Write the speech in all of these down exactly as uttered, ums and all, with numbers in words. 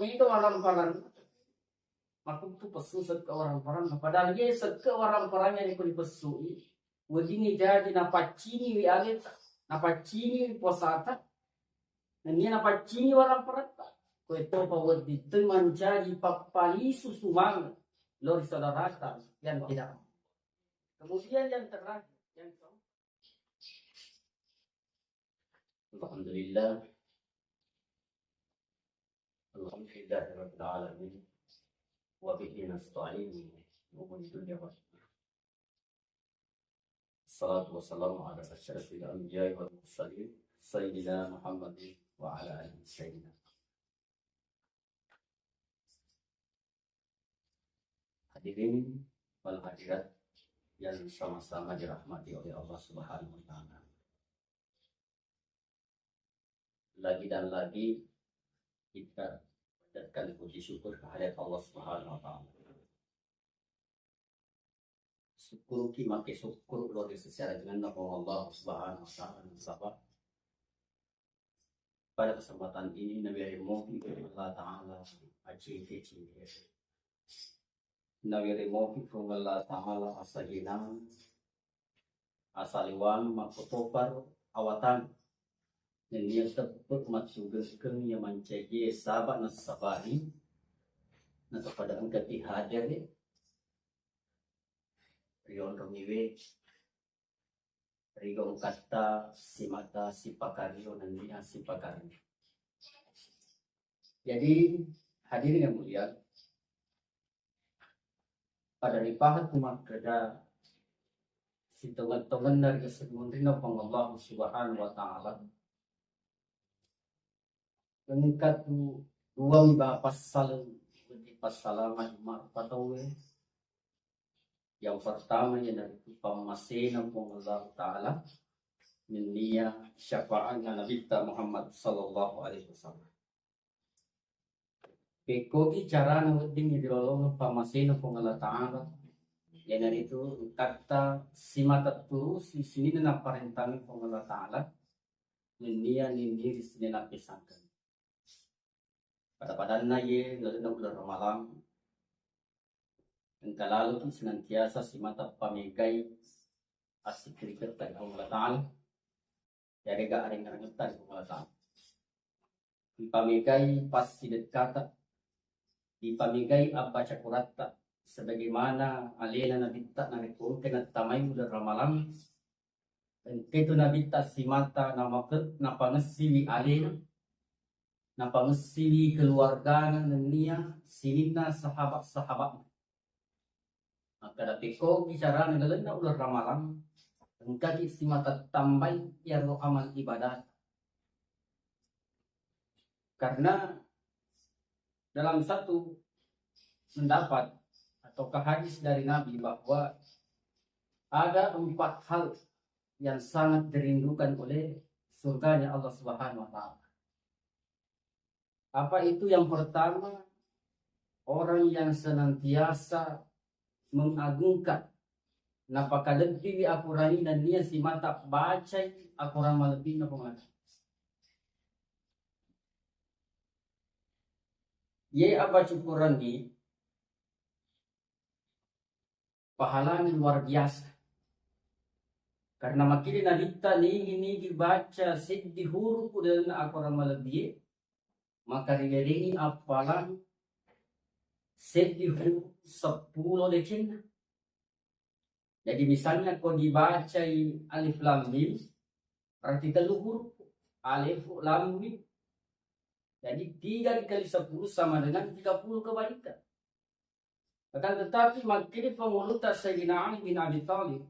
Itu orang parang. Makuttu pessu sekke orang parang. Padahal ye sekke orang parang yang ikut pessu i. Weddingngi jaji napacciniwi aleta, napacciniwi puasata, nennia napaccini warang paretta. Koe topa wedding toi mancaji pappalisu sumang lao ri saudarata yang tidak. Kemudian yang terakhir, yang keempat. Alhamdulillah. Alhamdulillahirabbil alamin. Wa bihi nasta'in min umuri dunya wad din. Salatu wassalamu ala asyrafil anbiya'i wal mursalin, Sayyidina Muhammadin wa ala alihi Sayyidina. Hadirin wal hadirat yang sama-sama dirahmati oleh Allah Subhanahu wa Ta'ala. Lagi dan lagi kita panjatkan puji syukur kehadirat Allah Subhanahu wa Ta'ala. Sukkuruki, makke sukkuru luar biasa secara jenenna Puang Allah Subhanahu wa Ta'ala, nasaba pada kesempatan ini nabiari mopi Allah Ta'ala acil kecil. Nabiari mopi Puang Allah Ta'ala asaginang asaliwang makkotopar awatang. Nennia teppe mattugengkeng iya mancaji saba nassabari, natopada engkaki hadere rionrong iwe, riga ungkatta simata sipakario nennia sipakario. Jadi, hadirin yang mulia, pada ripahattu makkeda sitongeng-tongenna ri esso munrinna Puang Allah Subhanahu wa Ta'ala. Engka tu dua mi ba passaleng wedding passalama ma'rupa tauwe. Yang pertama iyanaritu pammasena Puang Allah Ta'ala nennia syafaatna Nabitta Muhammad sallallahu alaihi wasallam. Pekkogi carana wedding ri lolongeng pammasena Puang Allah Ta'ala, iyanaritu engkatta simata turusi sininna naparentangeng Puang Allah Ta'ala, nennia ninni ri sininna pesangkeng. Pada-padanna ye lalenna uleng Ramalang, engka laloki senantiasa simata pamegai assikkiriketta ri Puang Allah Ta'ala, yarega areng-arengetta ri Puang Allah Ta'ala. Dipamegai passidekkata, dipamegai abbaca Quratta, sebagaimana alena Nabitta narekko engka nattamai uleng Ramalang, engka tu Nabitta simata namake-, napangessiwi alena, napangessiwi keluargana nennia sininna sahabat-sahabatna. Makkeda pekkogi carana lalenna uleng Ramalang, engkaki simata tambai iyaro amal ibadah. Karena dalam satu pendapat atau hadis dari Nabi bahwa ada empat hal yang sangat dirindukan oleh surganya Allah Subhanahu wa Ta'ala. Apa itu? Yang pertama, orang yang senantiasa mengagungkan, napakalebbiwi akorang nennia simata bacai akorang malebbina Puang Allah. Ye abbaca Quran ni pahalana luar biasa. Karena makkeda Nabitta nigi-nigi baca seddi hurufu dalam akorang malebbi'e, maka riwerengi appalang seddi hurufu seppulo decenna. Jadi misalnya ko dibacai alif lam mim, berarti tellu hurufu, alif lam mim. Jadi tiga dikali sepuluh sama dengan tiga puluh kebaikan. Akan tetapi, makkeda pangulutta Sayyidina Ali bin Abi Thalib,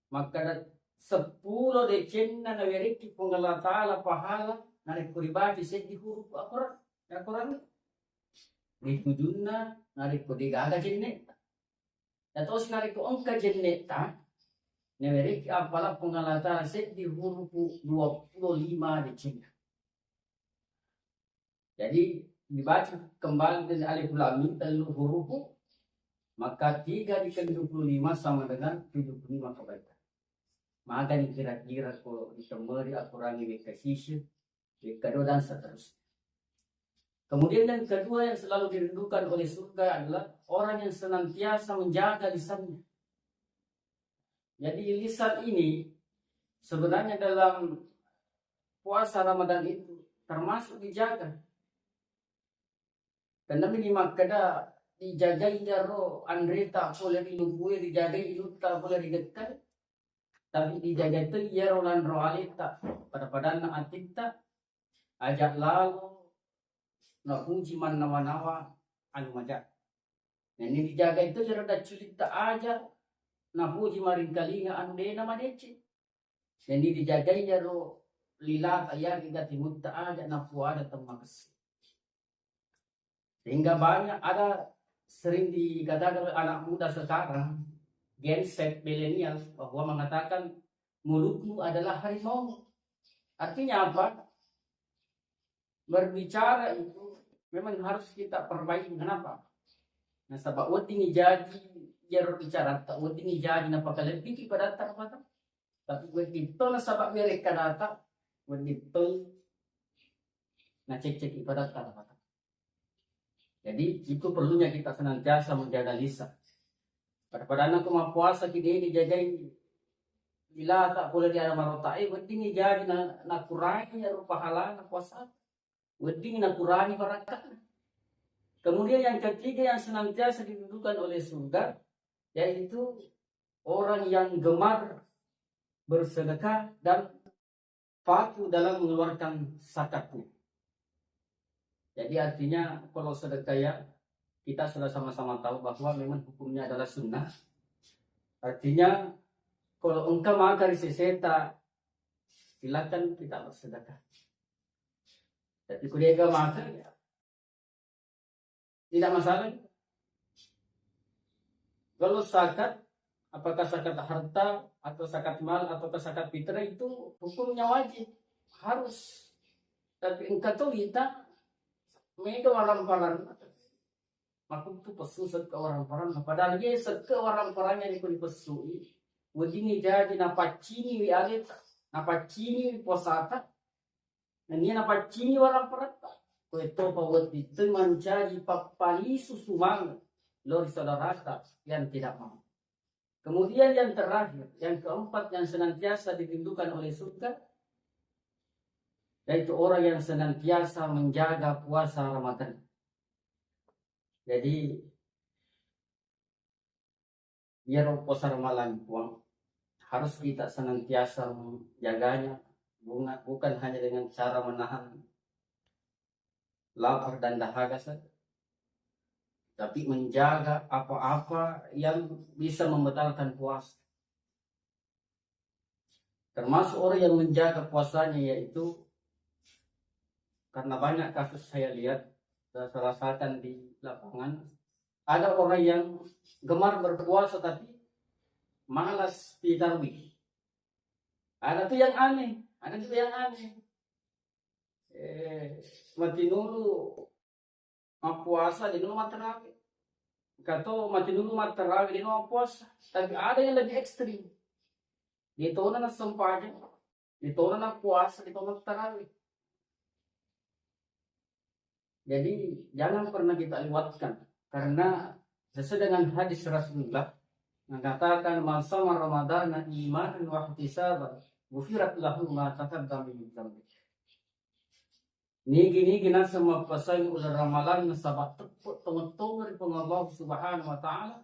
makkeda seppulo decenna nawerekki Puang Allah Ta'ala pahala narekko ribaca seddi hurufu Al-Quran, Al-Quran. Ritujunna narekko degaga jennetta. Yatosi narekko engka jennetta, nawerekki appala Puang Allah Ta'ala seddi hurufu dua puluh lima decenna. Jadi dibaca kembali dari alif lam mim tellu hurufu, maka tiga dikali dua puluh lima sama dengan tujuh puluh lima kebaikan. Magani kira-kira ko ditemmeri akorangnge wekka siseng, wekka dua dan seterusnya. Kemudian yang kedua yang selalu dirindukan oleh surga adalah orang yang senantiasa menjaga lisannya. Jadi lisan ini sebenarnya dalam puasa Ramadan itu termasuk dijaga. Karena mini makkeda dijagai iyaro anreta pole ri lubue, dijagai inutta pole ri gekkare, tapi dijagai to iyaro lanro aleta, pada-padanna atitta, aja lalo napuji mannawa-nawa anu maja. Nenni dijagai to iyaro dacculitta aja napuji maringkalinga anu dena madeceng. Nenni dijagai iyaro lilata, iyaro timutta aja napuada temmakessing. Sehingga banyak ada sering dikatakan oleh anak muda sekarang, Gen Z, milenial, bahwa mengatakan mulutmu adalah harimau. Artinya apa? Berbicara itu memang harus kita perbaiki. Kenapa? Nasaba wedding ijaji iyaro bicara ta, wedding ijaji napakalebbiki padatta kapata. Tapi wedding to nasaba werekka data, wedding to nacek-ceki padatta kapata. Jadi itu perlunya kita senantiasa menjaga lisan. Pada-padanna ko mappuasa ki de dijagai lilata pole ri anu marota e, wedding ijaji na, nakurangi iyaro pahalana puasa. Wedding nakurangi barakka'na. Kemudian yang ketiga yang senantiasa dirindukan oleh surga yaitu orang yang gemar bersedekah dan patuh dalam mengeluarkan zakatnya. Jadi artinya kalau sedekah ya, kita sudah sama-sama tahu bahwa memang hukumnya adalah sunnah. Artinya kalau engka maka ri seseta, silakan kita bersedekah. Tapi kalau dia maka ya tidak masalah. Kalau zakat, apakah zakat harta atau zakat mal atau zakat fitrah itu hukumnya wajib, harus. Tapi engka to ita mega waramparanna. Makuttu pessu sekka waramparanna. Padahal ye sekka waramparanna iko dipessui, weddingngi jaji napacciniwi aleta, napacciniwi puasata, nennia napaccini waramparatta. Koe topa wedding toi mancaji pappalisu sumang lao ri saudarata yang tidak mampu. Kemudian yang terakhir, yang keempat yang senantiasa dirindukan oleh surga, yaitu orang yang senantiasa menjaga puasa Ramadan. Jadi iyaro puasa Ramalang, Puang, harus kita senantiasa menjaganya, bunga-, bukan hanya dengan cara menahan lapar dan dahaga saja, tapi menjaga apa-apa yang bisa membatalkan puasa. Termasuk orang yang menjaga puasanya, yaitu karena banyak kasus saya lihat, saya rasakan di lapangan, ada orang yang gemar berpuasa tapi malas pi tarawih. Ada tuh yang aneh, ada juga yang aneh. Eh, matinulu mappuasa, de'no mattarawe. Engka to matinulu mattarawe, de'no mappuasa. Tapi ada yang lebih ekstrim. De'tona nassempajang, de'tona nappuasa, de'tona mattarawe. Jadi jangan pernah kita lewatkan, karena sesuai dengan hadis Rasulullah mengatakan, "Man shoma Ramadana imanan wa ihtisaban, ghufirat lahu ma taqaddama min dzanbih." Nigi-nigi naseng mappuasai uleng Ramalang nasaba teppe' tongeng-tongeng ri Puang Allah Subhanahu wa Ta'ala,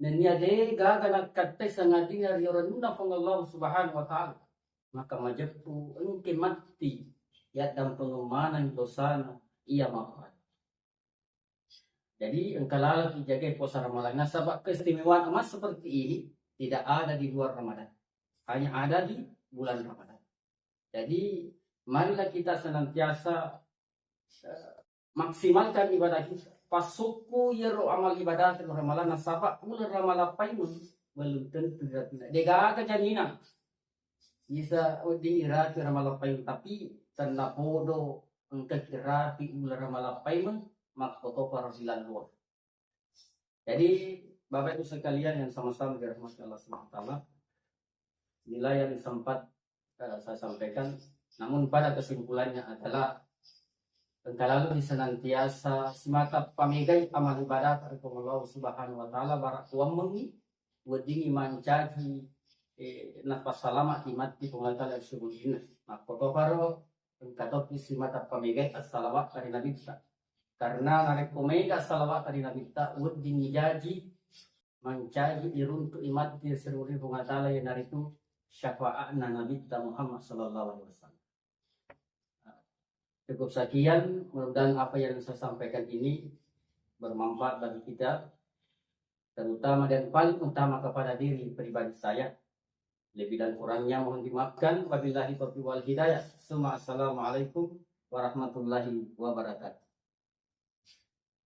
nennia de' gaga nakkattai sangadinna riyorenuna Puang Allah Subhanahu wa Ta'ala, maka majeppu engke matti yaddampengeng maneng dosana iya mappuasai. Jadi engka laleng ijagai puasa Ramalang. Nasaba keistimewaan emas seperti ini tidak ada di luar Ramadan. Hanya ada di bulan Ramadan. Jadi marilah kita senantiasa, eh, maksimalkan ibadah kita. Pasukku yero amal ibadah di Ramalang, nasaba uleng Ramalang paimeng belum tentu dirapikan. De' gaga jaminan bisa wedding irapi Ramalang paimeng, tapi tennapodo engka irapi uleng Ramalang paimeng, makkotoparo silalluang. Jadi Bapak Ibu sekalian yang sama-sama dirahmati Allah Subhanahu wa Ta'ala, inilah yang sempat, eh, saya sampaikan. Namun pada kesimpulannya adalah Engka lalo di senantiasa simata pamegai amal ibadah ri Puang Allah Subhanahu wa Ta'ala, bara kuammengi weddingi mancaji, eh, napassalamaki matti Puang Allah Ta'ala ri subuddinna. Makkotoparo engka toki simata pamegai assalawat ri Nabitta. Karena narekko mega assalawat ri Nabitta, weddingi jaji mancaji iruntu'i matti ri Puang Allah Ta'ala, iyanaritu syafaatna Nabitta Muhammad sallallahu alaihi wasallam. Cukup sekian, mudah-mudahan apa yang saya sampaikan ini bermanfaat bagi kita, terutama dan paling utama kepada diri pribadi saya. Lebih dan kurangnya mohon dimaafkan. Wabillahi taufiq wal hidayah. Summa assalamualaikum warahmatullahi wabarakatuh.